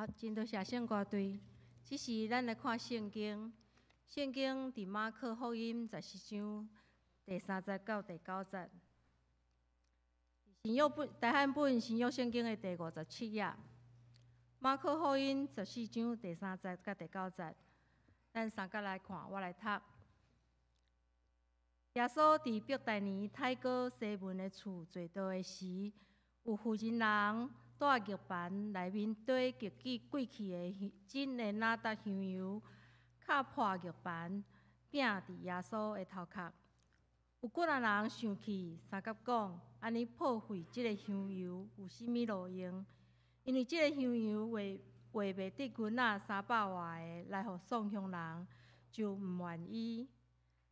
好，真多謝聖歌隊。這時咱來看聖經，聖經佇馬可福音14章第三節到第九節。新約本大漢本新約聖經的第57頁。馬可福音十四章第三節佮第九節，咱三佮來看，我來讀。耶穌佇伯大尼太哥西門的厝坐道的時，有婦人人帶玉盤內面綴極貴貴氣的真的哪噠香油，敲破玉盤，拚佇耶穌的頭殼。有幾若人生氣，相佮講：按呢破費這个香油有啥物路用？因為這个香油賣賣袂得銀仔300外个來予喪窮人，就毋願意。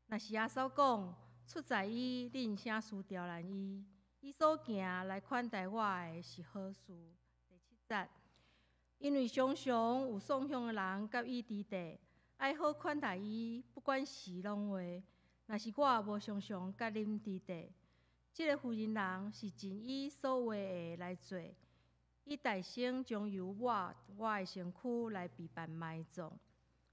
若是耶穌講，出在伊，恁啥事刁難伊？伊所行來款待我的是好事。第七節，因為常常有喪窮的人佮伊佇佇，愛好款待伊，不管時攏會。若是我無常常佮恁佇佇，這个婦人人是盡伊所會的來做。伊大先將油抹我的身軀來備辦埋葬。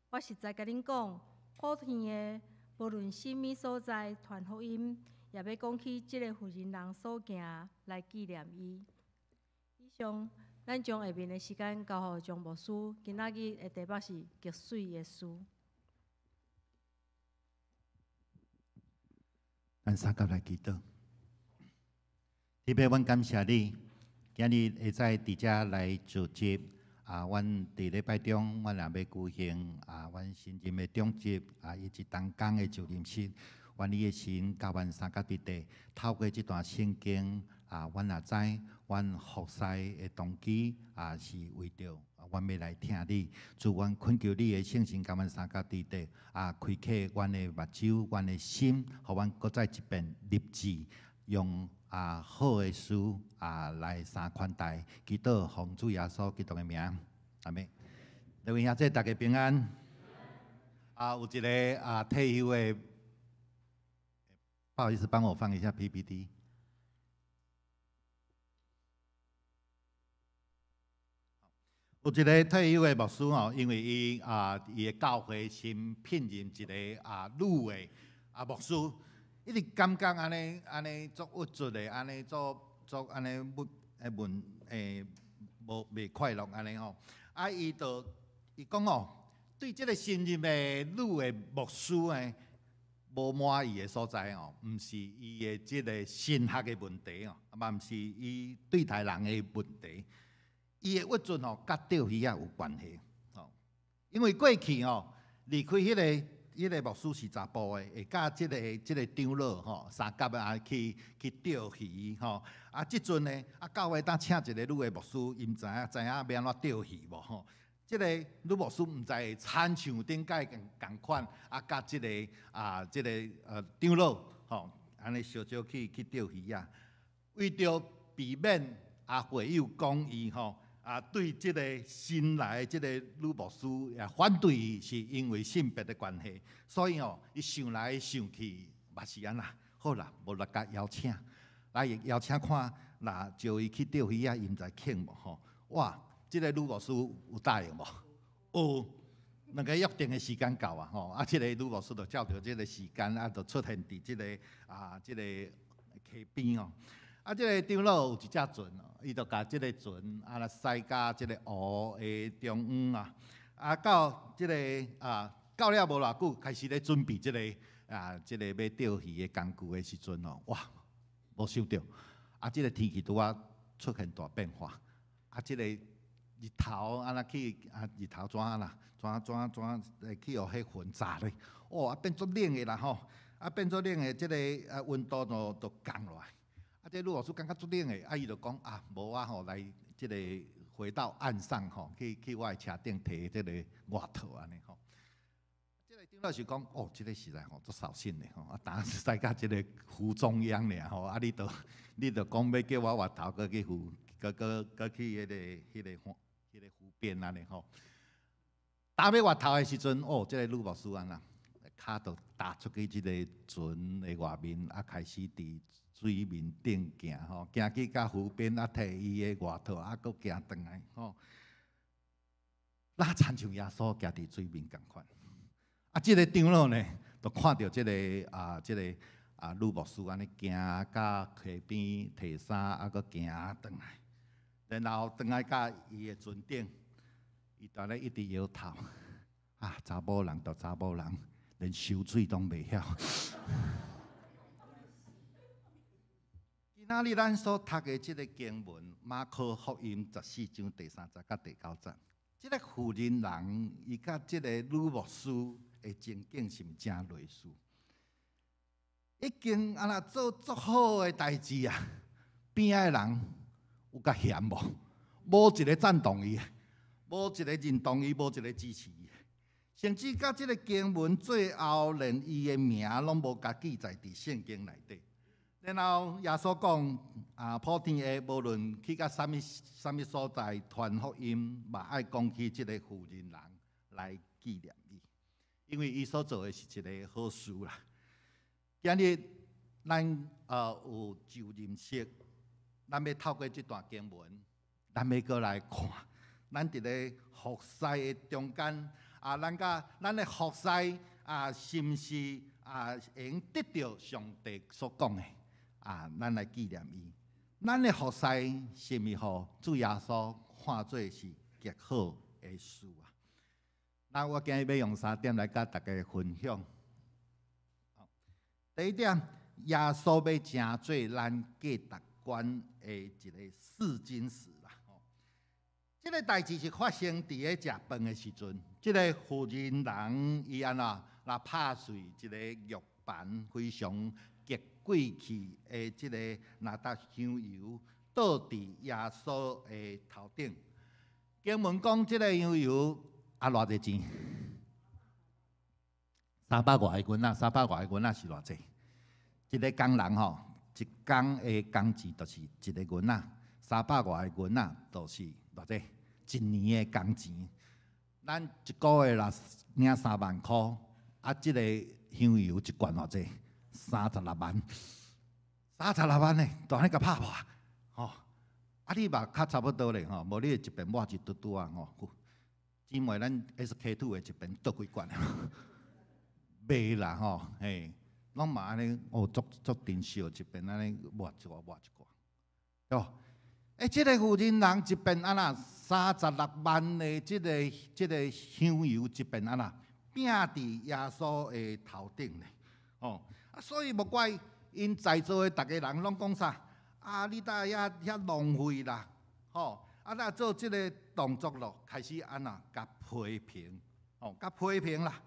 我實在共恁講，普天的無論啥物所在傳福音，也欲講起這个婦人人所行來紀念伊。以上，咱將下面的時間交予張牧師。今仔日的題目是極媠的事。咱三佮來祈禱。特別阮感謝你，今日會使佇遮來聚集。啊，阮佇禮拜中，阮也欲舉行啊，阮新任的長執啊，以及同工的就任式。願你的神佮阮相佮佇佇，透過這段聖經啊，阮也知，阮服侍的動機啊，是為著阮欲來聽你。主，阮懇求你的聖神佮阮相佮佇佇，啊，開啟阮的目睭，阮的心，予阮閣再一遍立志，用啊好的事啊來相款待，祈禱奉主耶穌基督的名，阿們。各位兄弟，大家平安。啊，有一个啊退休的，不好意思，幫我放一下 PPT。有一个退休的牧師吼，因為伊啊，伊的教會新聘任一个啊女的啊牧師。一直感覺按呢按呢足鬱卒的，按呢足足按呢不會問會無袂快樂按呢吼。啊，伊就伊講哦，對這个新任的女的牧師呢，無滿意的所在哦，毋是伊的這个神學的問題哦，嘛毋是伊對待人的問題，伊的鬱卒吼，佮釣魚仔有關係吼。因為過去吼，離開彼個牧師是查埔的，會佮這個長老吼相佮啊去去釣魚吼。啊，這陣呢，啊教會當請一個女的牧師，伊毋知影知影欲按怎釣魚無吼。這个女牧師毋知會親像頂擺仝仝款，啊，佮這个啊這个長老吼，按呢相招去去釣魚仔，為著避免啊會友講伊吼。啊，對這个新來的這个女牧師也反對伊，是因為性別的關係，所以吼，伊想來想去，嘛是按怎，好啦，無來共邀請，來邀請看，若招伊去釣魚仔，伊毋知肯無吼？哇，這个女牧師有答應無？有，兩个約定的時間到啊吼，啊，這个女牧師就照著這个時間啊，就出現佇這个啊，這个溪邊哦。啊，這个長老有一隻船哦，伊就共這个船啊，來駛到這个湖的中央啊，啊，到這个啊，到了無偌久，開始咧準備這个啊，這個欲釣魚的工具的時陣哦，哇，無想著，啊，這个天氣拄仔出現大變化，啊，這个日頭按怎去啊，日頭怎啊啦，怎怎怎會去予彼雲炸咧？哦，啊變足冷的啦吼，啊變足冷的，這个啊溫度就就降落來。啊，這女牧師感覺足冷的，啊，伊就講啊，無我吼來這个回到岸上吼，去去我的車頂提這个外套按呢吼。這个長老是講，哦，這个實在吼足掃興的吼，啊，當時駛到這个湖中央爾吼，啊，你著你著講欲叫我越頭閣去湖，閣閣閣去彼个彼个湖彼个湖邊按呢吼。當欲越頭的時陣，哦，這个女牧師按怎，跤就踏出去這个船的外面，啊，開始佇水面頂行吼，行去到湖邊啊，提伊的外套啊，閣行轉來吼。若親像耶穌徛佇水面仝款。啊，這個長老呢，就看著這個女牧師按呢行到溪邊提衫，啊，閣行轉來，然後轉來到伊的船頂，伊就咧一直搖頭。啊，查某人就查某人，連泅水攏袂曉。今仔日咱所讀的這個經文，馬可福音14章第3節佮第9節，這個婦人人伊佮這個女牧師的情景是毋是誠類似？已經按呢做足好的代誌啊，邊仔的人有較嫌無？無一個贊同伊，無一個認同伊，無一個支持伊，甚至到這個經文最後，連伊的名攏無共記載佇聖經內底。然後耶穌講啊，普天下無論去到啥物啥物所在傳福音，嘛愛講起這個婦人人來紀念伊，因為伊所做的是一個好事啦。今日咱有就任式，咱欲透過這段經文，咱欲閣來看，咱佇咧服侍的中間啊，咱佮咱的服侍啊，是毋是啊，會用得著上帝所講的啊？咱來紀念伊，咱的服侍是毋是予主耶穌看做是極好的事啊？那我今日欲用三點來佮大家分享。第一點，耶穌欲成做咱價值觀的一個試金石啦。這個代誌是發生佇咧食飯的時陣，這個婦人人伊按怎來拍碎一個玉盤，非常極貴氣的這個哪噠香油，倒佇耶穌的頭頂。經文講，這個香油啊，偌濟錢？三百外個銀仔，三百外個銀仔是偌濟？一個工人吼，一工的工錢就是一個銀仔，三百外個銀仔就是偌濟？一年的工錢。咱一個月若領3萬箍，啊，這個香油一罐偌濟？36萬，三十六萬呢，就按呢共拍破，吼！啊，你嘛較差不多咧吼，無你一遍抹一拄拄啊吼。姊妹，咱 SK-II 的一遍倒幾罐？袂啦吼，嘿，攏嘛按呢哦，足足珍惜一遍按呢抹一寡抹一寡，對無？欸，這個婦人人一遍按呢36萬的這個香油一遍按呢拚佇耶穌的頭頂咧，哦，啊，所以無怪𪜶在座的逐个人攏講啥？啊，你哪會遐遐浪費啦，吼！啊，若做這個動作咯，開始按怎共批評，哦，共批評啦，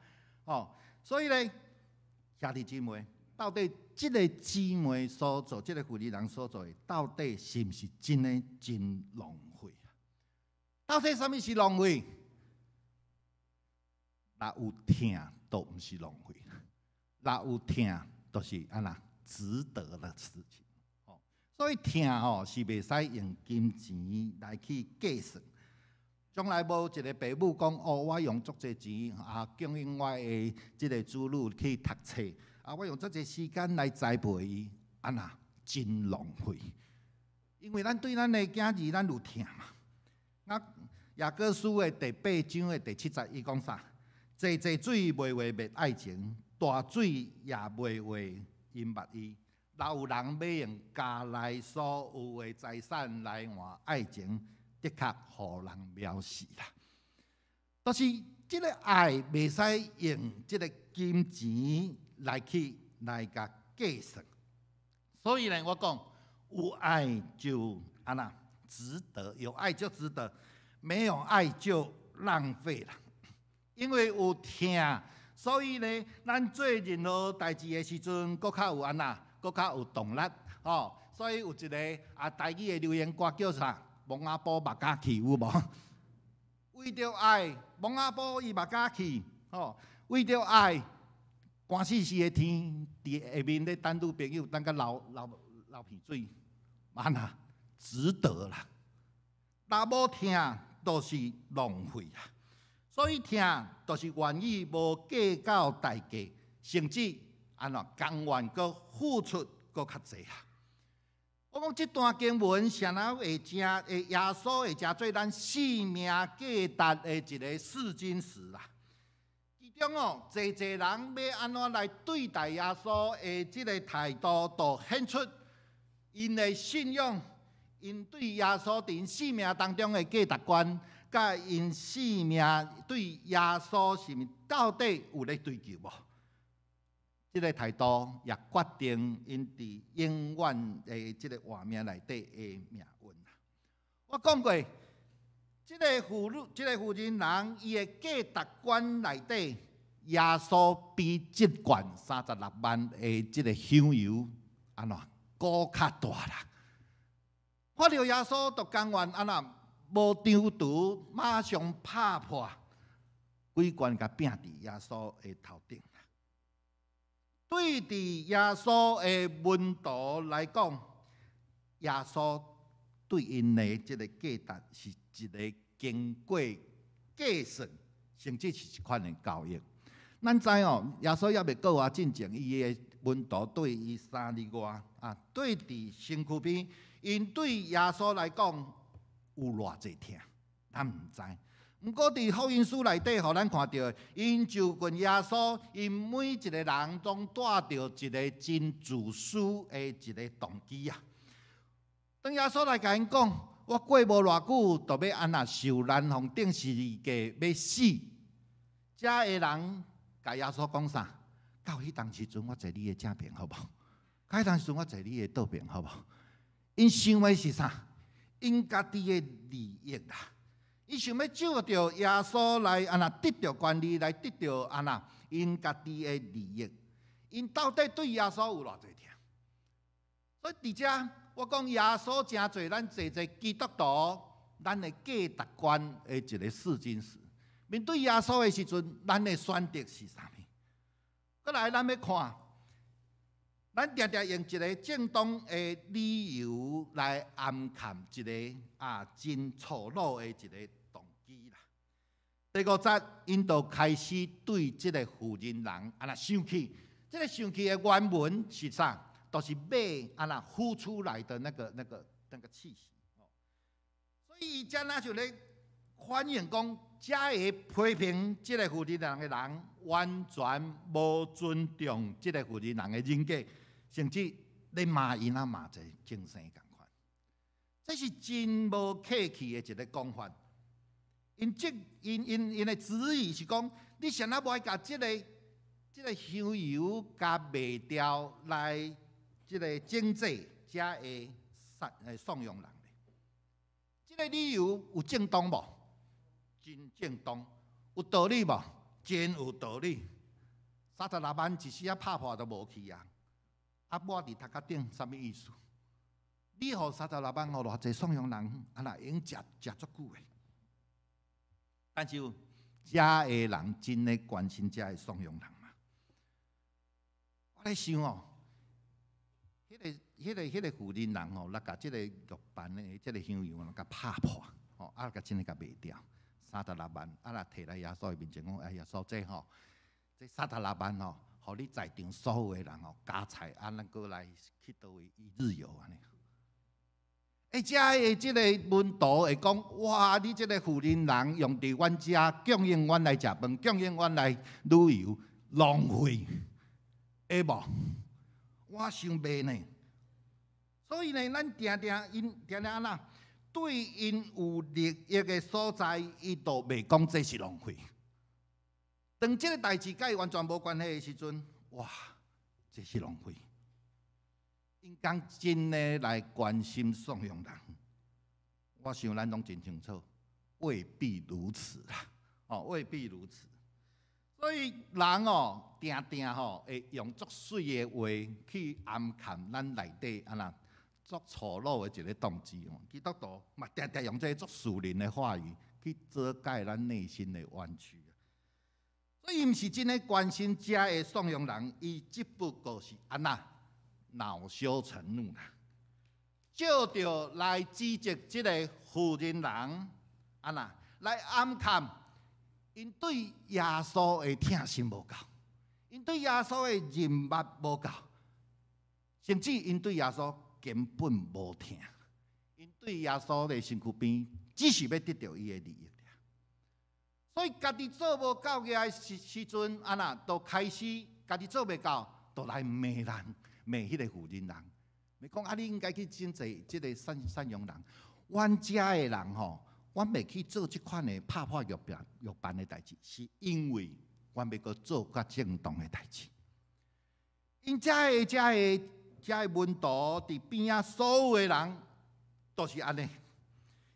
哦，所以咧，兄弟姊妹，到底這個姊妹所做，這個婦人人所做的，到底是毋是真的真浪費啊？到底啥物是浪費？若有疼，都毋是浪費；若有疼，都是按怎值得的事情。所以疼吼是袂使用金錢來去計算。從來無一個爸母講哦，我用足濟錢啊，供應我的這個子女去讀冊，啊，我用足濟時間來栽培伊，按怎真浪費。因為咱對咱的囝兒，咱有疼嘛。啊，雅歌書的第8章的第7節，伊講啥？濟濟水袂會滅愛情，大水也袂會淹沒伊。若有人欲用家內所有的財產來換愛情，的確予人藐視啦。但是這個愛袂使用這個金錢來去來共計算。所以呢，我講有愛就按怎值得，有愛就值得，沒有愛就浪費啦。因為有疼，所以呢，咱做任何代誌的時陣，閣較有按怎，閣較有動力，吼。所以有一個啊，台語的流行歌叫啥？墓仔埔嘛敢去有無？為著愛，墓仔埔伊嘛敢去，吼。為著愛，寒死死的天，佇下面咧等女朋友，等甲流流流鼻水，按怎值得啦。若無疼，都是浪費啦。所以疼，就是願意無計較代價，甚至按怎甘願閣付出閣較濟啊。我講這段經文啥人會成會耶穌會成做咱生命價值的一個試金石啦。其中哦，濟濟人欲按怎來對待耶穌的這个態度，就顯出𪜶的信仰，𪜶對耶穌佇𪜶生命當中的價值觀，佮𪜶生命對耶穌是毋到底有咧追求無？這个態度也決定𪜶佇永遠的這个活命內底的命運。我講過，這个婦女、這个婦人人，伊的價值觀內底，耶穌比這罐三十六萬的這个香油按怎閣較大啦。看著耶穌就甘願按怎無張櫥，馬上拍破幾罐共拚佇耶穌的頭頂。對佇耶穌的門徒來講，耶穌對𪜶的這个價值是一个經過計算，甚至是一款的交易。咱知哦，耶穌猶未過活進前，伊的門徒綴伊3里外啊，綴佇身軀邊，𪜶對耶穌來講有偌濟疼，咱毋知。毋過佇福音書內底，予咱看著，𪜶就近耶穌，𪜶每一个人攏帶著一个真自私的一个動機啊。當耶穌來共𪜶講，我過無偌久，就欲按怎受難，予人釘十字架，欲死。遮的人共耶穌講啥？到彼當時陣，我坐你的正爿，好無？到彼當時陣，我坐你的倒爿，好無？𪜶想的是啥？𪜶家己的利益啦。伊想欲藉著耶穌來按怎得著權利，來得著按怎𪜶家己的利益。𪜶到底對耶穌有偌濟疼？所以佇遮我講耶穌成做咱濟濟基督徒，咱的價值觀的一个試金石。面對耶穌的時陣，咱的選擇是啥物？閣來，咱欲看，咱定定用一个正當的理由來掩蓋一个啊真粗魯的一个動機啦。第五節，𪜶就開始對這个婦人人按怎生氣。這个生氣的原文是啥？就是馬按怎呼出來的那個氣息。所以伊遮若就咧反映講，遮个批評這个婦人人的人，完全無尊重這个婦人人的人格，甚至咧罵𪜶啊罵一精神仝款。這是真無客氣的一个講法。𪜶這𪜶𪜶𪜶的旨意是講，你啥物無愛共這个香油共賣掉來，這个賑濟遮的散養人咧？這个理由有正當無？真正當，有道理無？真有道理。三十六萬一時仔拍破就無去啊！啊，抹佇頭殼頂，啥物意思？你予三十六萬予偌濟散養人，啊，若會用食食足久的。但是遮的人真的關心遮的散養人嗎？我咧想哦，彼个婦人人吼，來共這个玉盤的這个香油，共拍破，吼，啊，共真的共賣掉，三十六萬，啊，若提來耶穌的面前講，哎，耶穌這吼，這三十六萬吼，予你在場所有的人吼，加菜，啊，咱閣來去佗位一日遊按呢。欸，遮的這个門徒會講，哇！你這个婦人人用佇阮遮供應阮來食飯，供應阮來旅遊，浪費，會無？我想袂呢。所以呢，咱定定𪜶定定按怎對𪜶有利益的所在，伊就袂講這是浪費。當這个代誌佮伊完全無關係的時陣，哇，這是浪費。𪜶敢真的來關心散養人，我想咱攏真清楚，未必如此啦。哦，未必如此。所以人哦，定定吼會用足媠的話去掩蓋咱內底按怎足粗魯的一个動機哦。基督徒嘛，定定用這个足屬靈的話語去遮蓋咱內心的彎曲。所以，毋是真的關心遮的散養人，伊只不過是按怎惱羞成怒啦，藉著來指責這个婦人人，按怎來掩蓋𪜶對耶穌的疼心無夠，𪜶對耶穌的人脈無夠，甚至𪜶對耶穌根本無疼，𪜶對耶穌的身軀邊，只是欲得著伊的利益。所以家己做無夠的時陣，按那就開始家己做袂到，就來罵人，罵彼个婦人人。罵講啊，你應該去賑濟這個贍養人。阮遮的人吼，阮袂去做這款的拍破玉盤的代誌，是因為阮欲閣做較正當的代誌。𪜶遮的門徒佇邊仔所有的人都是按呢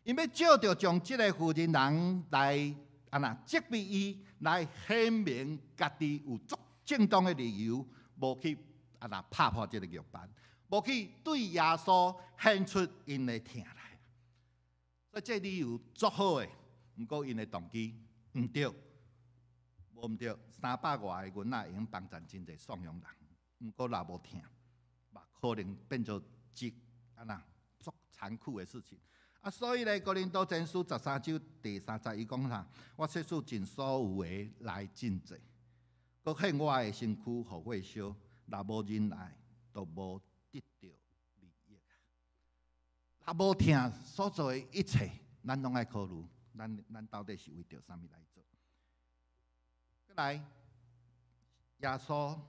，𪜶欲藉著將這个婦人人來按那責備伊，來顯明家己有足正當的理由，無去按那拍破這个玉盤，無去對耶穌顯出𪜶的疼來。所以這理由足好的，毋過𪜶的動機毋對，無毋對。三百外个囡仔會用幫贊真濟送養人，毋過若無疼，嘛可能變做一按那足殘酷的事情。啊，所以咧，哥林多前書13章第3節，伊講啥？我設使盡所有的來賑濟，閣獻我的身軀予火燒，若無仁愛，就無得著利益。若無疼所做的一切，咱攏愛考慮，咱到底是為著啥物來做？閣來，耶穌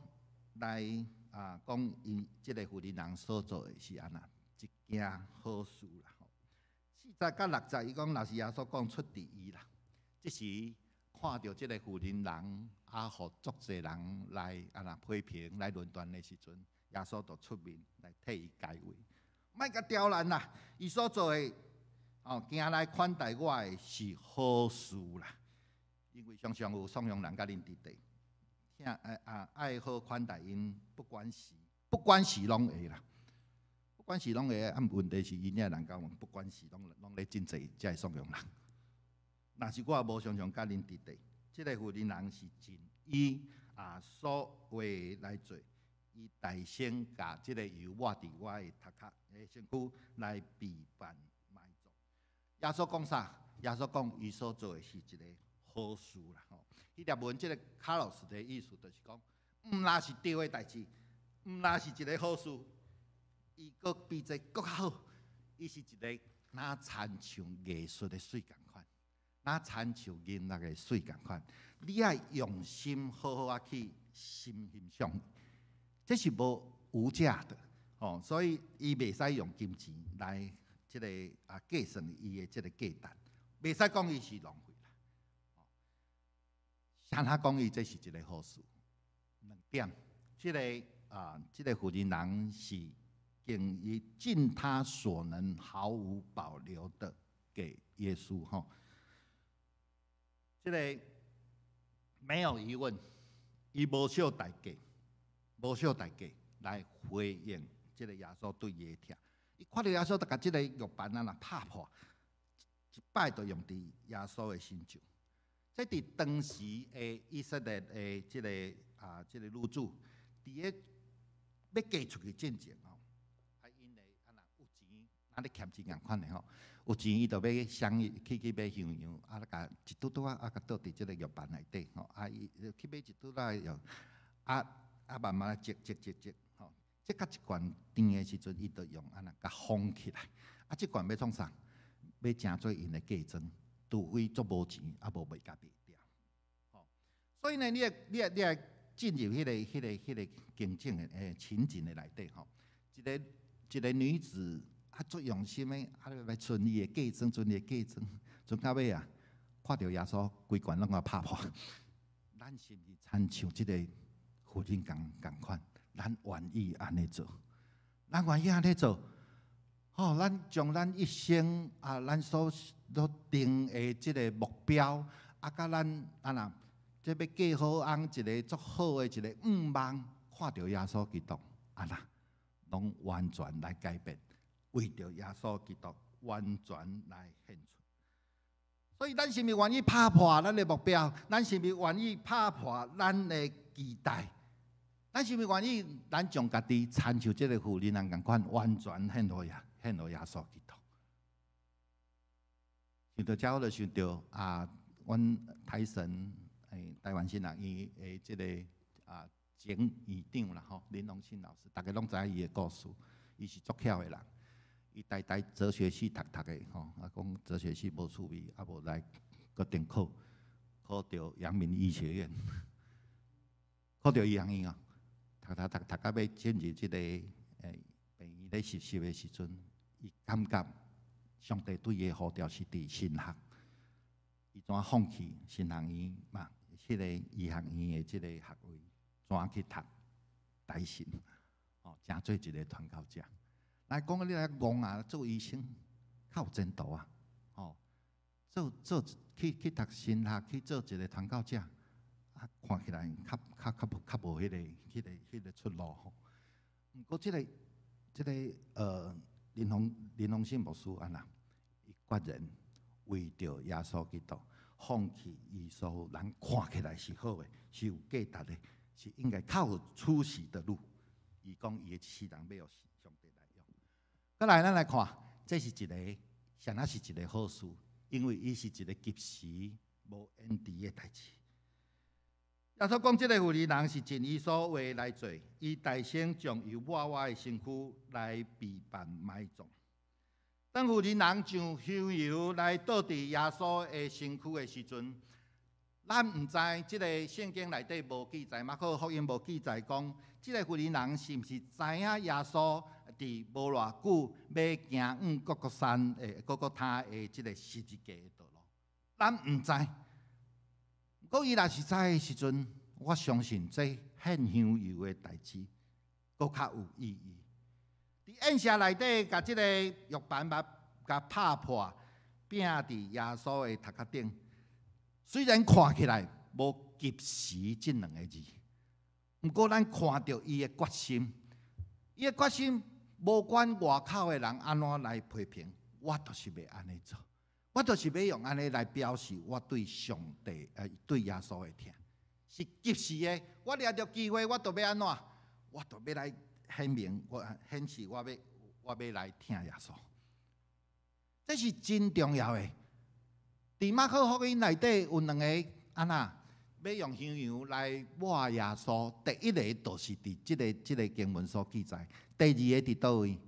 來啊，講伊這个婦人人所做的是按那一件好事啦。40甲60節，伊講若是耶穌講出佇伊啦，這時看著這个婦人人啊，予足濟人來按那批評、來論斷的時陣，耶穌就出面來替伊解圍，莫共刁難啦！伊所做的哦，行來款待我的是好事啦，因為常常有送養人佮恁佇佇，疼啊愛好款待𪜶，不管時攏會啦。不管是攏會，啊，問題是𪜶遐人共阮不管是攏咧賑濟，才會送養人。若是我無常常佮恁佇佇，這个婦人人是盡伊啊所為來做，伊大先共這个油抹佇我的頭殼的身軀來備辦埋葬。耶穌講啥？耶穌講伊所做的是一個好事啦。吼，彼粒文這个 kalos 的意思就是講，毋若是對的代誌，毋若是一个好事。伊閣比這閣較好，伊是一个若親像藝術的媠仝款，若親像音樂的媠仝款。你愛用心好好仔去欣賞，這是無無價的哦。所以伊袂使用金錢來這个啊計算伊的這个價值，袂使講伊是浪費啦。啥人講伊這是一个好事？兩點，這个婦人人是經伊盡他所能，毫無保留的給耶穌吼，這个沒有疑問，伊無惜代價，無惜代價來回應這个耶穌對伊的疼。伊看著耶穌，就共這个玉盤按呢拍破，一擺就用佇耶穌的身上。這佇當時的以色列的這个女子，佇咧欲嫁出去進前吼。啊！咧欠錢仝款的吼，有錢伊就欲雙去買香油，啊，共一拄拄仔啊，共倒佇這个玉盤內底吼，啊，伊去買一拄仔藥，啊啊慢慢擠擠擠擠吼，擠到一罐甜的時陣，伊就用按呢共封起來。啊，這罐欲創啥？欲成做𪜶的嫁妝，除非足無錢，啊無袂共賣掉。吼，所以呢，你愛進入彼个情景的內底吼，一个女子。啊，足用心的，啊，來存伊的嫁妝，存伊的嫁妝，存到尾啊，看著耶穌規罐攏共拍破。咱是毋是親像這个婦人仝款？咱願意按呢做，咱願意按呢做。吼，咱將咱一生啊，咱所定的這个目標，啊，佮咱按呢，這欲嫁好翁一个足好的一个願望，看著耶穌基督，按呢，攏完全來改變。為著耶穌基督完全來獻出，所以咱是毋是願意拍破咱的目標？咱是毋是願意拍破咱的期待？咱是毋是願意咱將家己親像這个婦人人仝款，完全獻予耶穌基督？想著這，我就想著啊，阮台神台灣新人院的這个啊前院長啦吼，林榮信老師，逐家攏知影伊的故事。伊是足巧的人，伊台大哲學系讀讀的吼，啊講哲學系無趣味，啊無來閣重考，考著陽明醫學院，考著醫學院啊，讀讀讀讀到欲進入這个病院咧實習的時陣，伊感覺上帝對伊的呼召是佇神學，伊怎放棄神學院嘛？彼個醫學院的這个學位，轉去讀大神，哦，成做一个傳教者。來講你來戇啊，做醫生較有前途啊，哦，做做去去讀神學，去做一个傳教者，啊，看起來較較較無較無彼個出路吼。毋過這個林宏信牧師按怎，伊決然為著耶穌基督，放棄伊所有人看起來是好的，是有價值的，是應該較有出息的路。伊講伊的一世人欲予上帝來用。閣來，咱來看，這是一个，啥若是一个好事，因為伊是一个及時無延遲的代誌。耶穌講，這个婦人人是盡伊所為來做，伊大先將油抹我的身軀來備辦埋葬。當婦人人將香油來倒佇耶穌的身軀的時陣，咱毋知這个聖經內底無記載，馬可福音無記載講，這个婦人人是毋是知影耶穌佇無偌久欲行往各各山的各各他的這个十字架的道路？咱毋知。毋過伊若是知的時陣，我相信這獻香油的代誌，閣較有意義。佇宴席內底，共這个玉盤把共拍破，拚佇耶穌的頭殼頂。雖然看起來無及時這兩个字，毋過咱看著伊的決心，伊的決心無管外口的人按怎來批評，我就是欲按呢做，我就是欲用按呢來表示我對上帝對耶穌的疼，是及時的。我掠著機會，我就欲按怎？我就欲來顯明，我顯示我欲來疼耶穌。這是真重要的。佇馬可福音內底有兩個按怎，欲用香油來抹耶穌。第一个就是佇這個經文所記載。第二个佇佗位？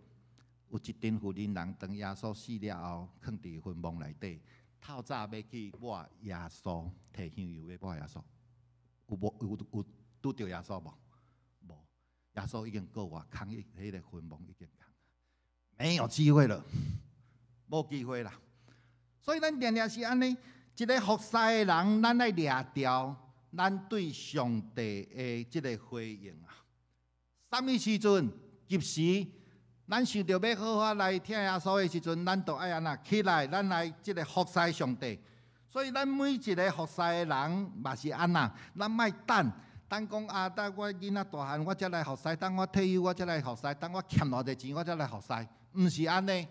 有一陣婦人人當耶穌死了後，囥佇墳墓內底，透早欲去抹耶穌，提香油欲抹耶穌，有無有拄著耶穌無？無，耶穌已經過外，空彼个墳墓已經空，沒有機會了，無機會啦。所以咱定定是按呢，一个服侍的人，咱愛掠牢咱對上帝的這个回應啊。啥物時陣及時，咱想著欲好好來疼耶穌的時陣，咱就愛按怎起來，咱來這个服侍上帝。所以咱每一个服侍的人嘛是按怎，咱莫等，等講啊，等我囡仔大漢，我才來服侍；等我退休，我才來服侍；等我欠偌濟錢，我才來服侍。毋是按呢，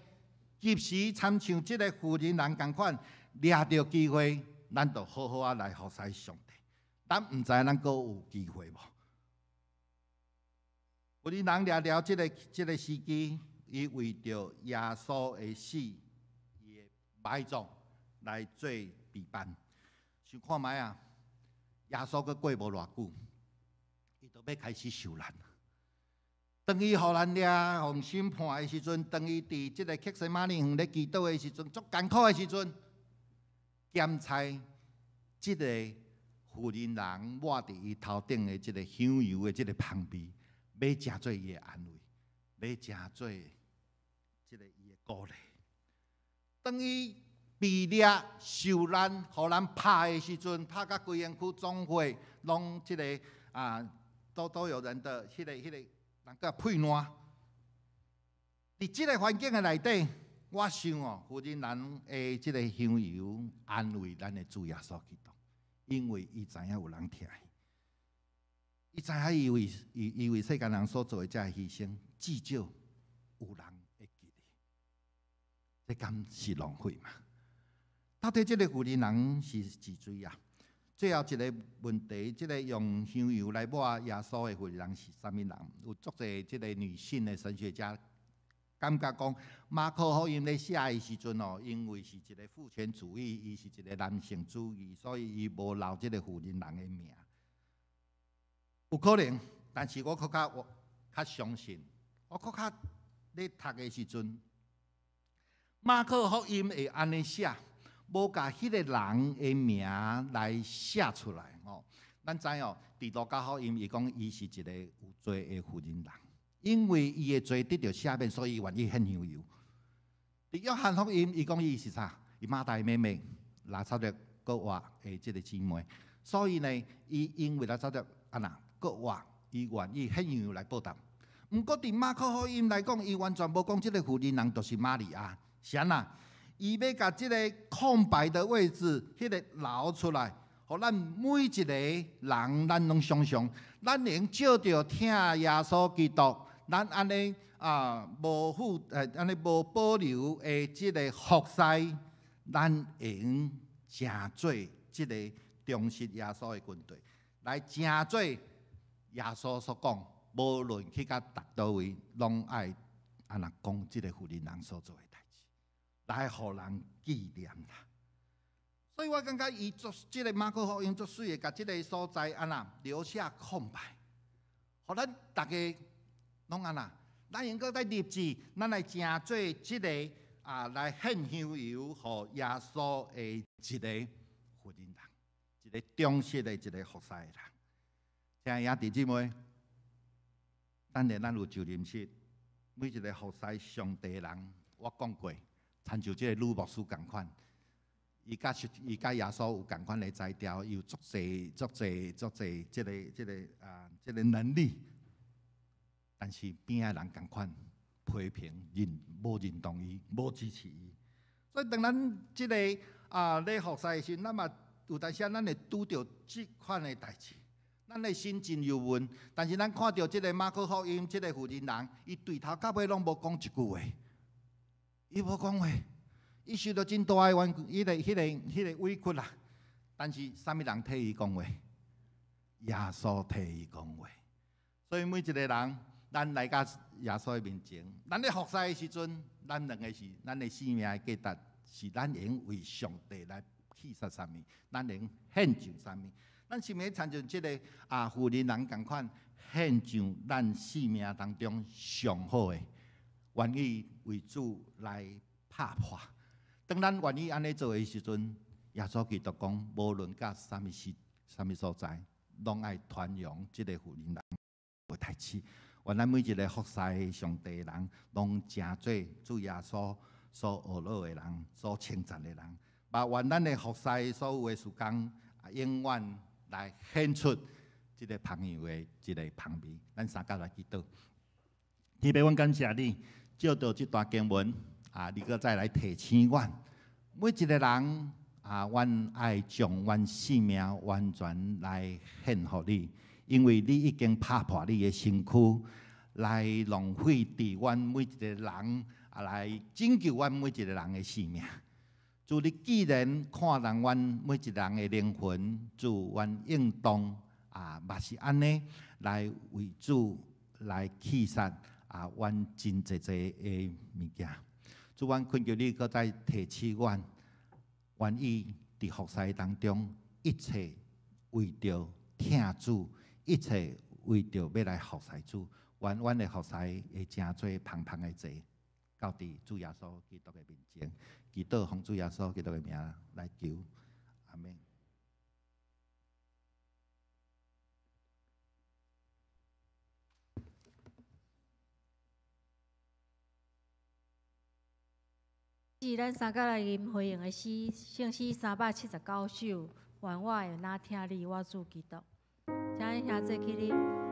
及時親像這个婦人人仝款，掠著機會，咱就好好仔來服侍上帝。咱毋知咱閣有機會無？婦人人掠牢這個時機，伊為著耶穌的死，伊的埋葬來做備辦。想看覓啊？耶穌閣過無偌久，伊就欲開始受難。當伊予人掠、予審判的時陣，當伊佇這个客西馬尼園咧祈禱的時陣，足艱苦的時陣，檢查這个婦人人抹佇伊頭頂的這个香油的這个香味，欲成做伊的安慰，欲成做這个伊的鼓勵。當伊被掠受難，予人拍的時陣，拍甲規身軀總血，攏這个啊，都有人的彼個人共屁爛。佇這個環境的內底，我想哦，婦人人的這个香油安慰咱的主耶穌基督，因為伊知影有人疼伊，伊知影伊為世間人所做的這个犧牲，至少有人會記得，這敢是浪費嗎？到底這个婦人人是幾罪啊？最後一个問題，這个用香油來抹耶穌的婦人是啥物人？有足濟這个女性的神學家感覺講，馬可福音咧寫的時陣哦，因為是一个父權主義，伊是一个男性主義，所以伊無留這个婦人人的名。有可能，但是我閣較我較相信，我閣較咧讀的時陣，馬可福音會按呢寫，無共彼个人的名來寫出來吼。咱知哦，佇路加福音伊講伊是一个有罪的婦人人，因為伊的罪得著赦免，所以伊願意獻香油。佇約翰福音伊講伊是啥？伊馬大妹妹拉撒路閣活的這个姊妹，所以呢，伊因為拉撒路按怎閣活，伊願意獻香油來報答。毋過佇馬可福音來講，伊完全無講這个婦人人就是瑪利亞，是按怎？伊欲共這个空白的位置，彼个留出來，予咱每一个人，咱攏想像，咱會藉著疼耶穌基督，咱按呢啊無負按呢無保留的這个服侍，咱會用成做這个忠實耶穌的軍隊，來成做耶穌所講，無論去到佗佗位，攏愛按怎講這个婦人人所做的代誌，來予人紀念啦。所以我感覺伊做這个馬可福音足媠的，共這个所在按怎留下空白，予咱逐家攏按怎，咱應該來立志，咱來成做這个啊，來獻香油予耶穌的一个婦人人，一個忠實的一个服侍的人。親愛的兄弟姊妹，等下咱有就任式，每一个服侍上帝的人，我講過，親像這个女牧師仝款，伊佮耶穌有仝款的才調，伊有足濟、足濟、足濟這个能力，但是邊仔人仝款批評、無認同伊、無支持伊。所以當咱這个咧服侍的時陣，咱嘛有當時咱會拄著這款的代誌，咱的心真憂悶。但是咱看著這个馬可福音這个婦人人，伊對頭到尾攏無講一句話，伊無講話，伊受著真大的冤，彼个委屈啦。但是啥物人替伊講話？耶穌替伊講話。所以每一个人，咱來到耶穌的面前，咱咧服侍的時陣，咱兩个是咱的生命的價值，是咱會用為上帝來棄殺啥物，咱會用獻上啥物。咱是毋是親像這个婦人人仝款獻上咱生命當中上好的，願意為主來拍破。當咱願意按呢做的時陣，耶穌基督講，無論到啥物時、啥物所在，攏愛傳揚這个婦人人的代誌。願咱每一个服侍上帝的人，攏成做主耶穌所學樂的人，所稱讚的人。把願咱的服侍所有的時間，永遠來顯出這个芳香的這个芳味。咱三甲來祈禱。天父，阮感謝你，借著這段經文，你閣再來提醒阮，每一个人阮愛將阮生命完全來獻予你，因為你已經拍破你的身軀，來浪費佇阮每一个人，來拯救阮每一個人的性命。主，你既然看重阮每一个人的靈魂，主，阮應當嘛是按呢來為主來棄殺阮真濟濟的物件。主，阮懇求你閣再提醒阮，願意佇服侍當中，一切為著疼主，一切為著欲來服侍主，願阮的服侍會成做芳芳的祭，到佇主耶穌基督的面前，祈禱奉主耶穌基督的名來求，阿們。是咱三甲來吟回應的詩，聖詩379首，願我會若疼你，我主基督。請兄弟起立。我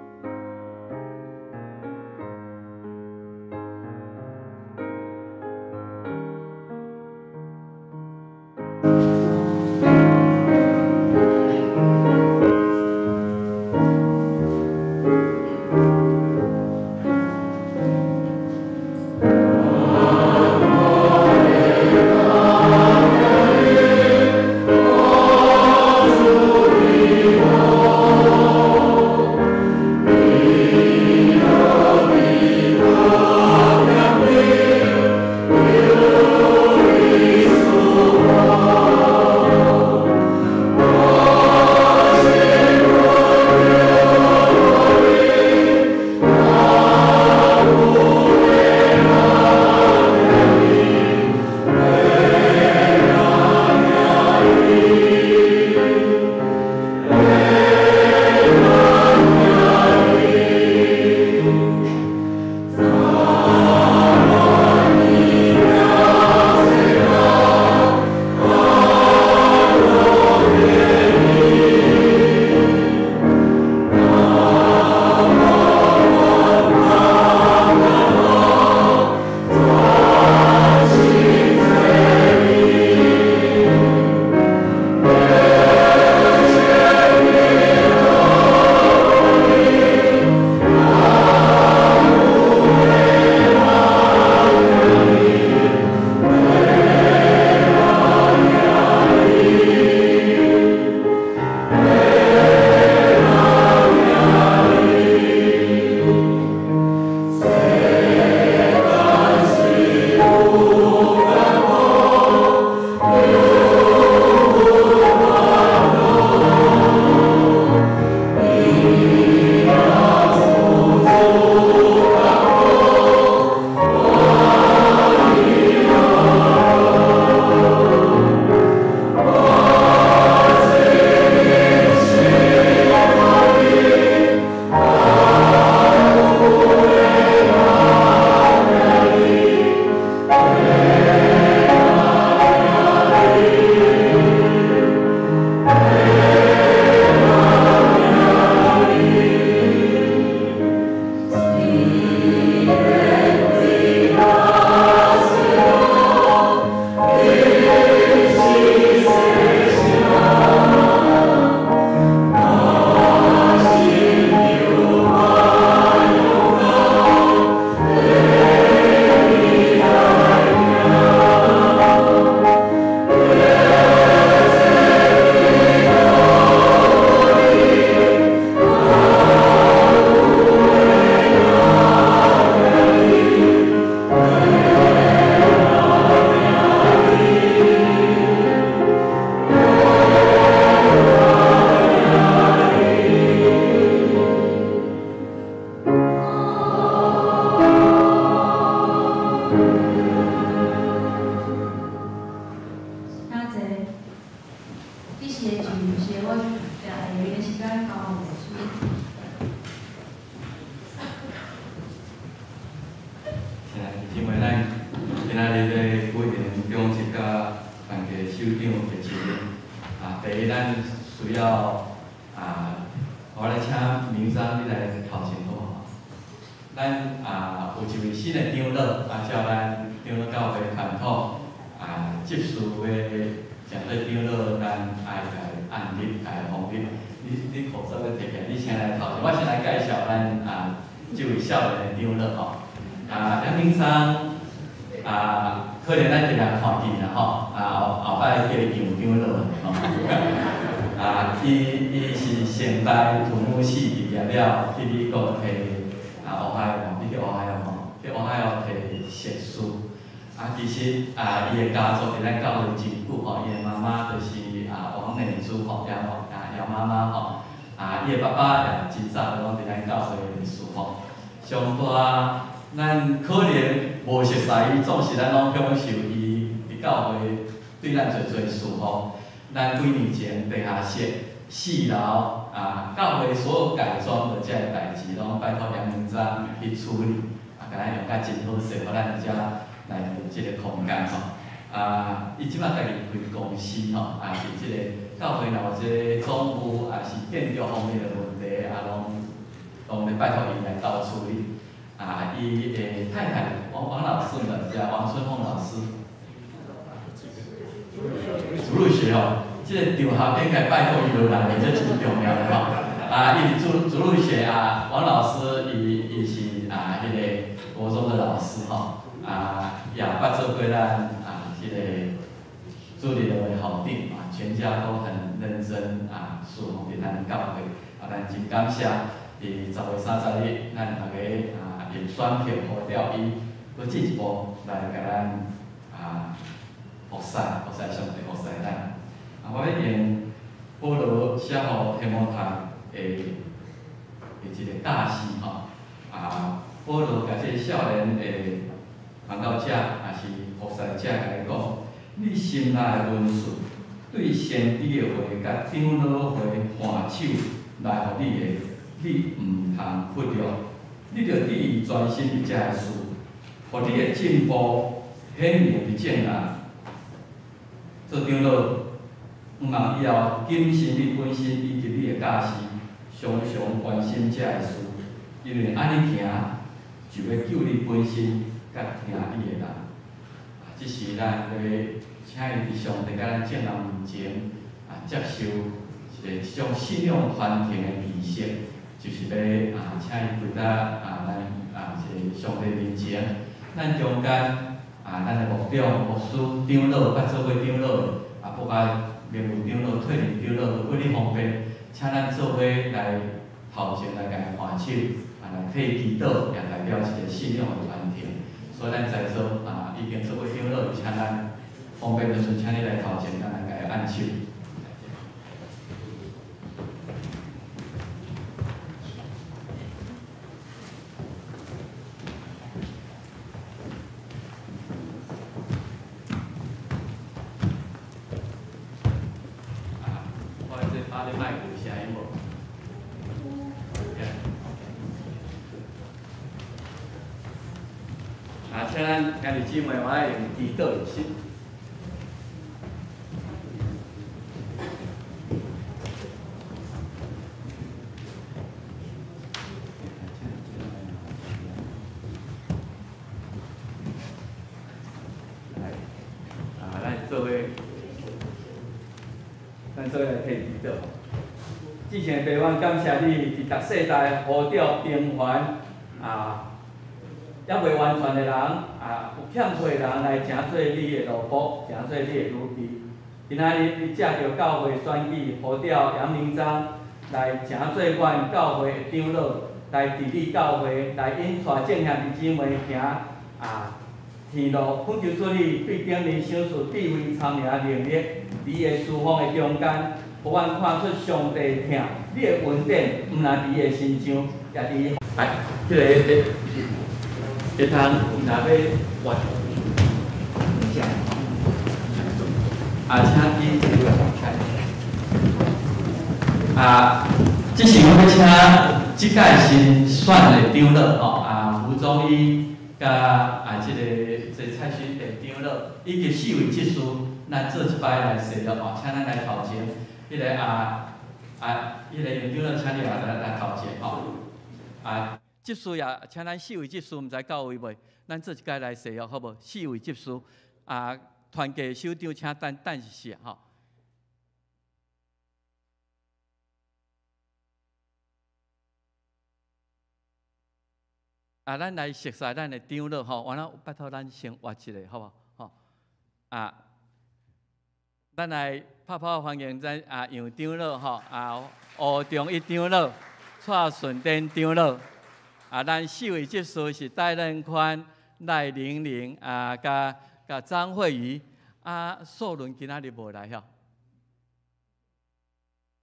來頭前好無？咱啊有一位新的長老，啊照咱長老教會傳統，啊執事欲成做長老，咱愛共按立，共封立。你口罩欲提起來，你先來頭前，我先來介紹咱啊這位少年的長老吼。啊，楊明章啊，可能咱定定看見啦吼，啊後後擺叫伊楊長老吼。啊，伊是成大土木系畢業了，去美國提啊俄亥俄，你去俄亥俄無？去俄亥俄提碩士。啊，其實啊，伊的家族佇咱教會真久吼，伊的媽媽就是啊王美珠吼，楊啊楊媽媽吼。啊，伊的爸爸也真早就攏佇咱教會侍奉。上大，咱可能無熟似伊，總是咱攏享受伊佇教會對咱濟濟侍奉。咱幾年前地下室四樓啊，教會所有改裝的這个代誌，攏拜託楊明章去處理，啊，共咱用甲真好勢，予咱遮來用這个空間吼。啊，伊這擺家己開公司吼，啊是這个教會若有這个總務，也是建築方面的問題，啊，攏咧拜託伊來鬥處理。啊，伊的太太王王老師嘛，是王春鳳老師。主日學吼，這个場合應該拜託伊落來，這真重要的吼。啊，伊是主日學啊，王老師伊是啊，彼個國中的老師吼，啊，也捌做過咱啊，這個主日的校長啊，全家都很認真啊，侍奉佇咱教會，啊，咱真感謝，佇10月30日，咱逐家啊用選票呼召伊，閣進一步來共咱啊。服侍，服侍上帝，服侍咱。啊，我欲用保羅寫予提摩太的一個教示吼。啊，保羅共這個少年的傳道者，也是服侍者，共伊講：你心內的恩賜，對先知的話佮長老會按手來予你的，你毋通忽略。你著致意專心佇這个事，予你的進步顯明佇眾人。做長老，毋茫以後謹慎你本身以及你的教示，常常關心這个事，因為按呢行，就欲救你本身佮聽你的人。啊，這是咱欲請伊佇上帝佮咱眾人面前啊，接受一個這種信仰傳承的儀式，就是欲啊，請伊跪佇啊咱啊這個上帝面前，咱中間。啊，咱的牧長、牧師、長老，捌做過長老的，啊，包括名誉長老、退任長老，都幾哩方便，請咱做伙來頭前來共伊按手，啊，來替伊祈禱，也代表一個信仰的傳承。所以咱在座啊，已經做過長老的，請咱方便的時陣，請你來頭前，咱來共伊按手。請咱兄弟姊妹，我愛用祈禱的心。來，啊，咱做伙來替祈禱。至聖父，阮感謝你，佇逐世代呼召平凡啊。猶未完全的人，啊，有欠缺的人來成做你的奴僕，成做你的奴婢。今仔日你藉著教會選舉，呼召楊明章來成做阮教會的長老，來治理教會，來引帶眾兄弟姊妹行啊天路。懇求主你對頂面賞賜智慧、聰明、能力，佇伊的侍奉的中間，予阮看出上帝疼你的恩典，毋但佇伊的身上，也佇。來，這個。會通若欲活，啊，請你啊，這是阮欲請這屆新選的長老吼，啊，胡宗義佮啊這個蔡勳典長老，以及四位執事，咱做一擺來洗禮吼，請咱來頭前，彼個啊啊，彼個楊長老，請你來來頭前吼。啊，執事也請咱四位執事，毋知到位未？咱做一擺來誓約好無？四位執事啊，團契首長請等等一下吼。啊，咱來熟悉咱的長老吼，完了拜託咱先活一下，好無？吼啊，咱來拍拍歡迎咱啊楊長老吼，啊吳中一長老、蔡順典長老，啊，咱四位執事是戴任寬、賴玲玲啊，佮佮張慧瑜，啊，素倫今仔日無來吼。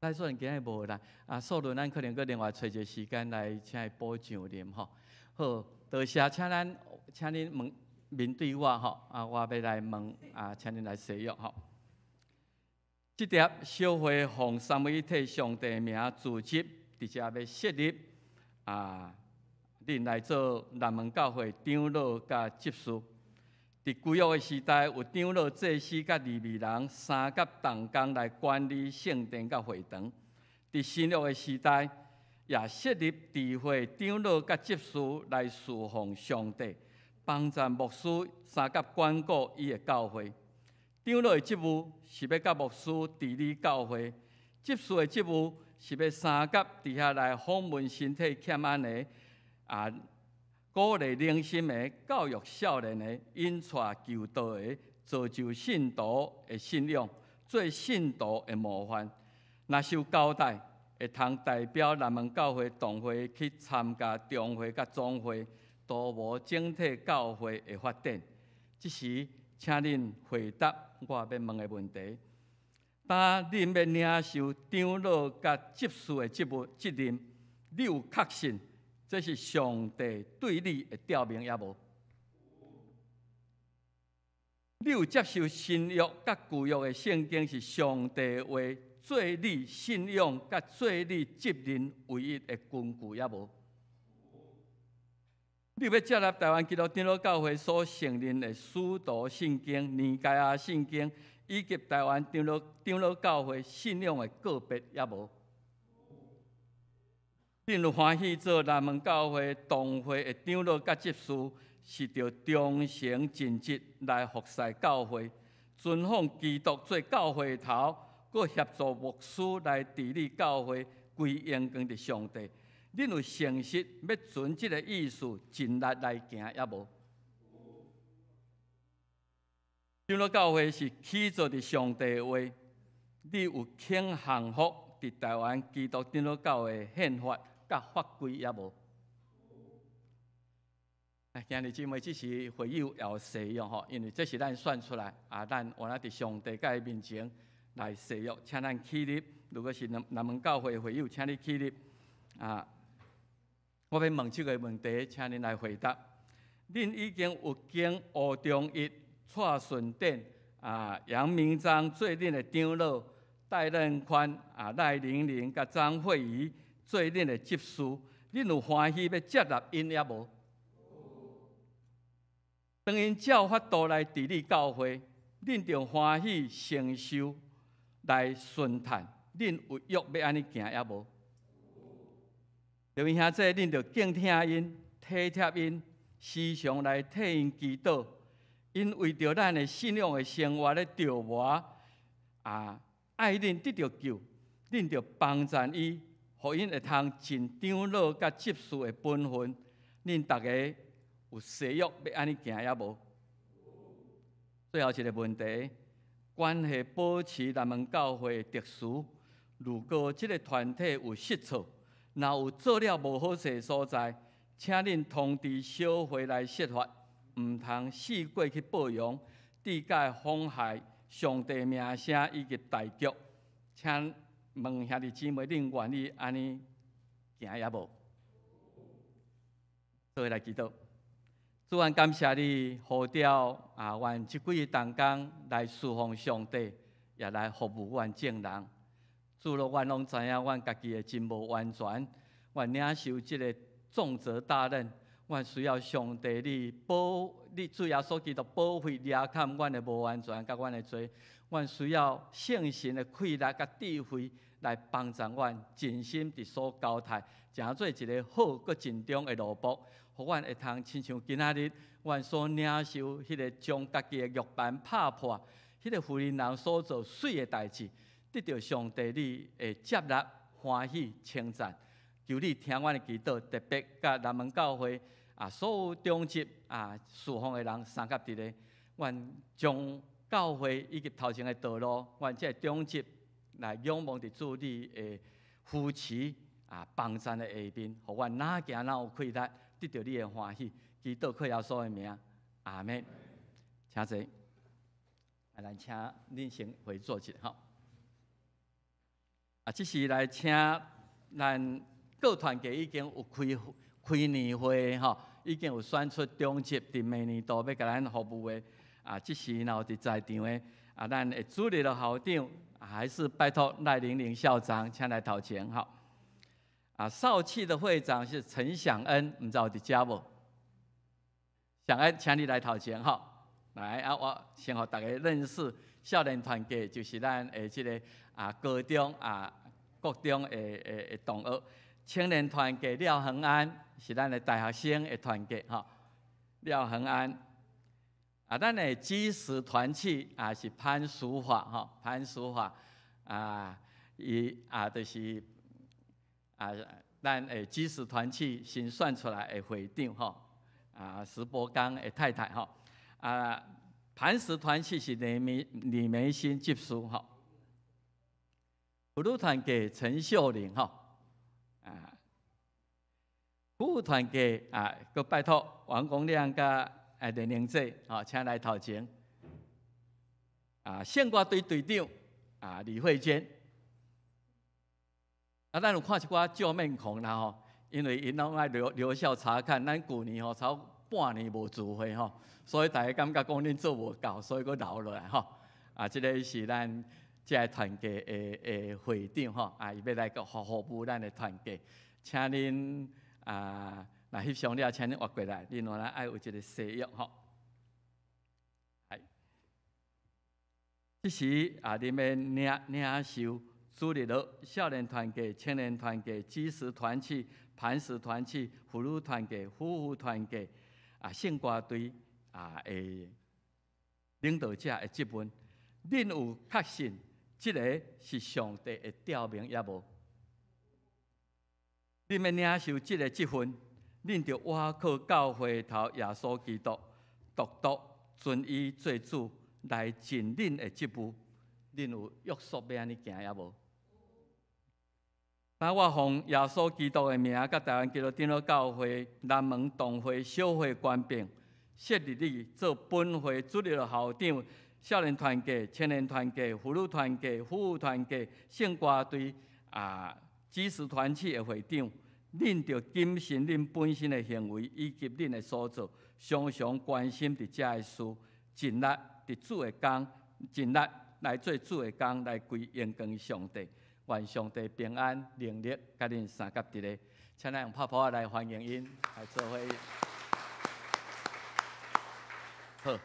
賴素倫今日無來，啊，素倫咱可能閣另外揣一个時間來請伊補上啉吼。好，多謝，請咱，請恁問面對我吼，啊，我欲來問，啊，請恁來誓約吼。這疊小會奉三位一體上帝名組織，佇遮欲設立啊，恁來做南門教會長老佮執事。佇舊約的時代，有長老、祭司佮利未人三甲同工來管理聖殿佮會堂。佇新約的時代，也設立智慧長老佮執事來侍奉上帝，幫助牧師三甲管顧伊的教會。長老的職務是欲佮牧師治理教會，執事的職務是欲三甲佇遐來訪問身體欠安的啊，鼓勵靈心的、教育少年的、引帶求道的、造就信徒的信仰、做信徒的模範。若受交代，會通代表南門教會同會去參加中會佮總會，圖謀整體教會的發展。這時，請恁回答我欲問的問題：當恁欲領受長老佮執事的職務責任，你有確信這是上帝對你的調命抑無？你有接受新約佮舊約的聖經是上帝話做你信仰佮做你責任唯一的根據抑無？你欲接納台灣基督長老教會所承認的使徒信經、尼該亞信經，以及台灣長老長老教會信仰的個別抑無？恁有歡喜做南門教會同會的長老佮執事，是著忠誠盡職來服侍教會，尊奉基督做教會頭，閣協助牧師來治理教會，歸榮光佇上帝。恁有誠實欲循這个意思盡力來行，抑無？長老教會是起造佇上帝的話，你有肯降服佇台灣基督長老教會憲法佮法規，抑無？兄弟姊妹，這是會友要誓約吼，因為這是咱選出來啊，咱有來佇上帝佮伊面前來誓約，請咱起立。如果是南南門教會會友，請你起立。啊，我欲問這個問題，請恁來回答。恁已經有經吳中一、蔡順典、啊楊明章做恁的長老，戴任寬、啊賴玲玲佮張慧儀做恁的執事，恁有歡喜欲接納𪜶抑無？當𪜶照法度來治理教會，恁著歡喜承受來順趁，恁有約欲按呢行抑無？各位兄弟，恁著敬聽𪜶、體貼𪜶，時常來替𪜶祈禱。𪜶為著咱的信仰的生活咧著磨，啊，愛恁得著救，恁著幫贊伊，予𪜶會通盡長老佮執事的本分。恁逐个有誓約欲按呢行抑無？最後一个問題，關係保持南門教會的秩序。如果這个團體有失措，若有做了無好勢所在，請恁通知小會來釋法，毋通四過去報揚，致會妨害上帝名聲以及大局。請問兄弟姊妹，恁願意按呢行抑無？做伙來祈禱。主，阮感謝你呼召啊，阮這幾个同工來侍奉上帝，也來服務阮眾人。主若阮攏知影，阮家己的真無完全，阮領受這个重責大任，阮需要上帝你保，你主耶穌基督保護掠砍阮的無完全佮阮的罪，阮需要聖神的氣力佮智慧來幫助阮，盡心佇所交託，成做一个好閣盡忠的奴僕，予阮會通親像今仔日，阮所領受彼个將家己的玉盤拍破，彼个婦人人所做媠的代誌，得著上帝你的接納、歡喜、稱讚。求你聽阮的祈禱，特別佮南門教會啊，所有長執啊侍奉的人相佮佇咧，阮將教會以及頭前的道路，阮這个長執來仰望佇主你的扶持啊幫贊的下面，予阮哪行哪有氣力，得著你的歡喜。祈禱靠耶穌的名，阿們。請坐。啊，咱請恁先回座一下吼。啊，這時來請咱各團體已經有開開年會吼，已經有選出長執佇明年度欲共咱服務的。啊，這時若有佇在場的，啊，咱的主日的校長，還是拜託賴玲玲校長，請來頭前吼。啊，少契的會長是陳祥恩，毋知有佇遮無？祥恩，請你來頭前吼。來啊，我先予大家認識少年團契，就是咱的這个啊高中啊國中的同學。青年團契廖恆安是咱的大學生的團契吼。廖恆安啊，咱的基石團契啊是潘淑華吼，潘淑華啊，伊啊就是啊，咱的基石團契新選出來的會長吼，啊石博剛的太太吼。啊，磐石團契是李梅欣執事吼，婦女團契陳秀玲吼，啊，夫婦團契啊，閣拜託王公亮佮連玲姐吼，請來頭前。啊，聖歌隊隊長啊李慧娟，啊，咱有看一寡舊面孔啦吼，因為𪜶攏愛留校察看，咱舊年吼超半年無聚會吼，所以大家感覺講恁做無夠，所以閣留落來吼。啊，這个是咱這个團契的會長吼，啊，伊欲來閣服務咱的團契，請恁啊，若翕相了，請恁活過來，恁兩个愛有一个誓約吼。這時啊，恁欲領受主日學、少年團契、青年團契、基石團契、磐石團契、婦女團契、夫婦團契。啊，聖歌隊啊，的領導者的質問，恁有確信這个是上帝的召命抑無？恁欲領受這个職分，恁著倚靠教會頭耶穌基督，獨獨尊伊做主來盡恁的職務。恁有約束欲按呢行抑無？那我奉耶穌基督的名，佮台灣基督長老教會南門堂會小會權柄，設立你做本會主日校長、少年團契、青年團契、婦女團契、夫婦團契、聖歌隊啊、基石團契的會長。恁著謹慎恁本身的行為以及恁的所做，常常關心佇遮的事，盡力佇主的工，盡力來做主的工，來歸榮光上帝。願上帝平安、能力，佮恁相佮佇咧，請咱用拍噗仔來歡迎𪜶來做伙。好，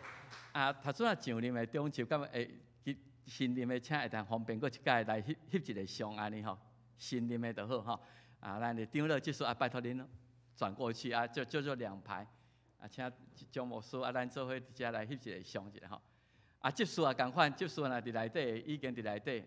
啊，頭拄仔上任的長執，敢會新任的，請會當方便閣一擺來翕翕一个相按呢吼，新任的就好吼。啊，咱的長老執事啊，拜託恁轉過去啊，就做兩排，啊，請張牧師啊，咱做伙佇遮來翕一个相一下吼。啊，執事也仝款，執事若佇內底，已經佇內底。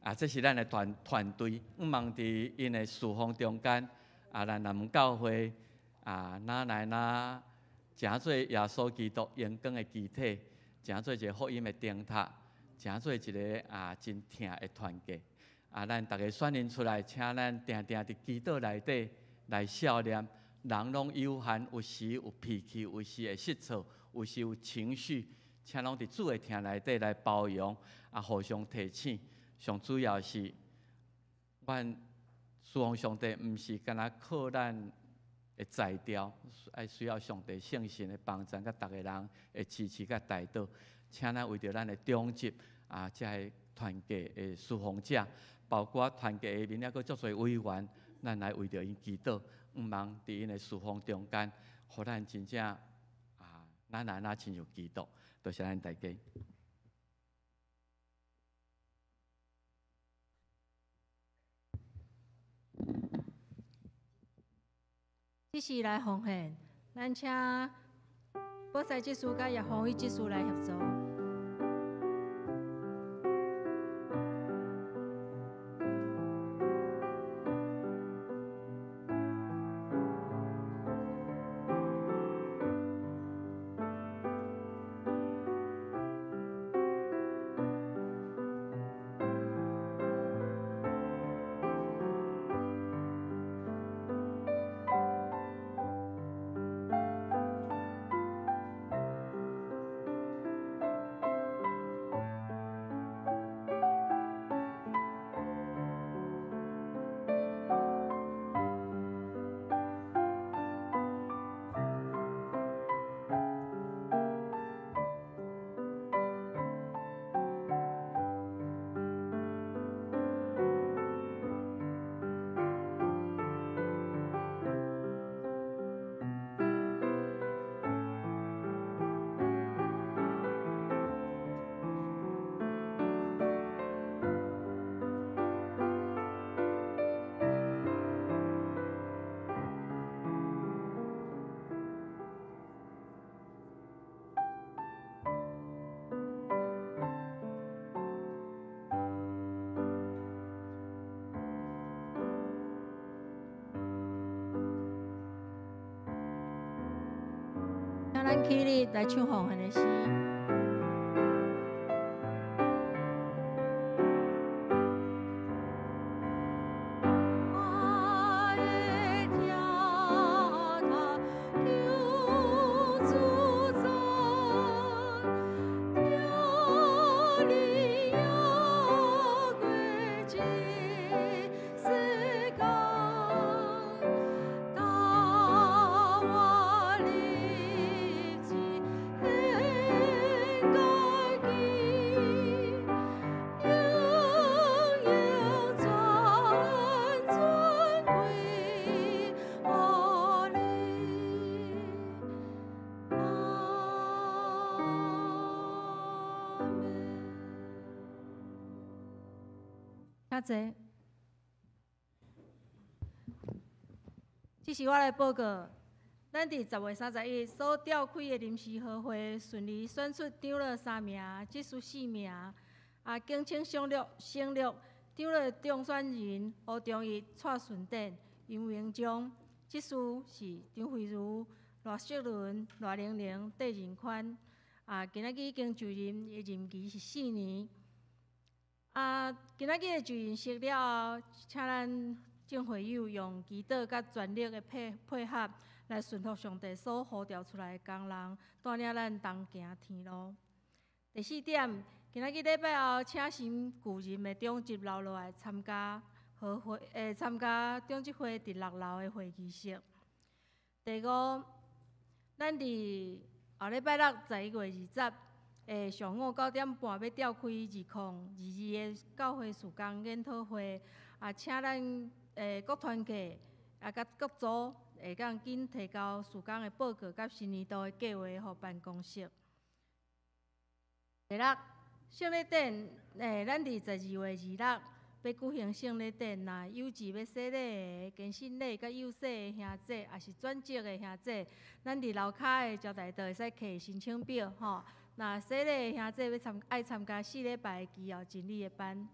啊，這是咱的團隊，向望佇𪜶的侍奉中間，啊，咱南門教會啊，哪來哪成做耶穌基督榮光的肢體，成做一个福音的燈塔，成做一个啊真疼的團契。啊，咱逐个選任出來，請咱定定佇祈禱內底來默念。人攏有限，有時有脾氣，有時會失錯，有時有情緒。請攏佇主的疼內底來包容，啊，互相提醒。上主要是，阮侍奉上帝，毋是干焦靠咱的才調，愛需要上帝聖神的幫助，佮逐个人的支持佮代禱。請咱為著咱的長執啊，遮个團契的侍奉者，包括團契下面猶閣足濟委員，咱來為著𪜶祈禱，向望佇𪜶的侍奉中間，予咱真正啊，咱來若親像基督，多謝咱大家。這時來奉獻，咱請寶賽執事佮葉宏宇執事來協助。請咱起立來唱奉獻的詩。請坐。這是我來報告，咱佇10月31日所召開的臨時合會，順利選出長老三名，執事四名，啊，敬請省略省略長老當選人胡忠義、蔡順典、楊明章，執事是張慧如、賴淑倫、賴玲玲、戴仁寬。啊，今仔日已經就任，伊任期是4年。啊，今仔日的就任式了後，請咱眾會友用祈禱佮全力的配合，來順服上帝所呼召出來的工人，帶領咱同行天路。第四點，今仔日禮拜後，請新舊任的長執留落來參加合會，參加長執會佇六樓的會議室。第五，咱佇後禮拜六11月20的上午9點半欲召開2022的教會事工研討會，啊，請咱各團契啊，佮各組會當緊提交事工的報告佮新年度的計劃予辦公室。第六，聖禮典，咱佇12月26欲舉行聖禮典，若有志欲洗禮的、堅信禮佮幼洗的兄姊，抑是轉職的兄姊，咱佇樓跤的招待桌會使摕申請表吼。若洗禮的兄姊欲參愛參加4禮拜的基要真理的班。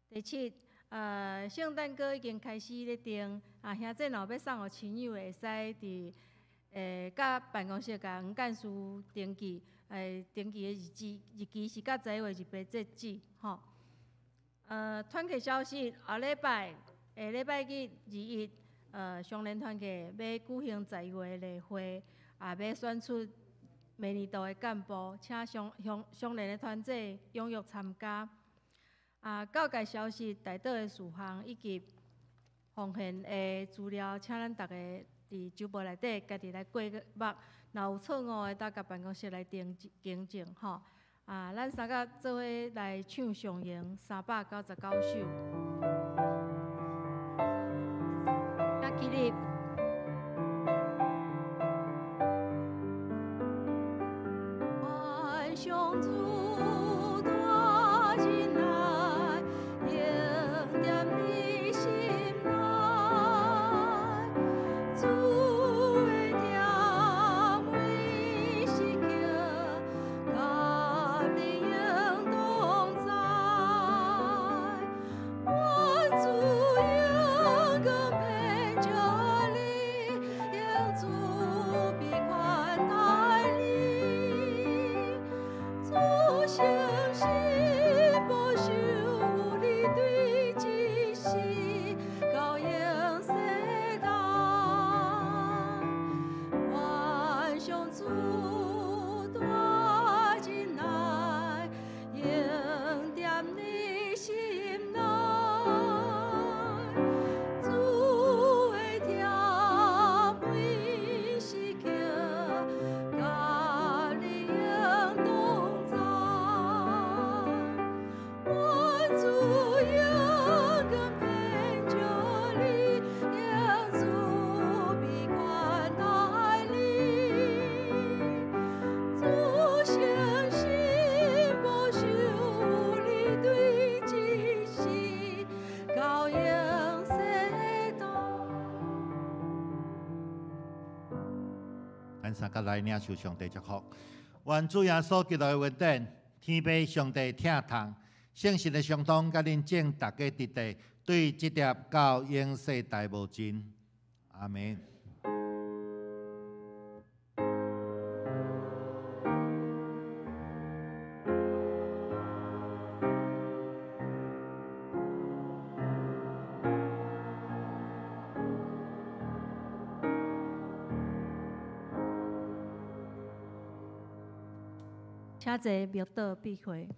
第七，聖誕歌已經開始咧訂，啊，兄姊若有欲送予親友的，會使佇佮辦公室共黃幹事登記，登記的日期是到11月28截止，吼。團契消息，後禮拜下禮拜日21，雙連團契欲舉行11月例會，也欲選出每年度的干部，請相相相連的團體踴躍參加。教界消息、代禱的事項以及奉獻的資料，請咱逐家佇周報內底家己來過目。若有錯誤的，搭共辦公室來訂更正吼。咱三個做伙來唱上榮399首。請起立。願上主大仁愛，永踮你心內，主的疼每時刻，佮你永同在。願主永光遍照你，用慈悲款待你。主誠實保守你，對這世到永世代。願上主大仁愛，永踮你心內，主的疼每時刻，佮你永同在。願主永光遍照你，用慈悲款待你。主誠實保守你，對這世到永世代。咱三個來領受上帝祝福。願主耶穌基督的恩典，天父上帝疼痛，聖神的相通，佮恁眾逐家佇地，對這粒到永世代無盡。阿們。請坐，默禱閉會。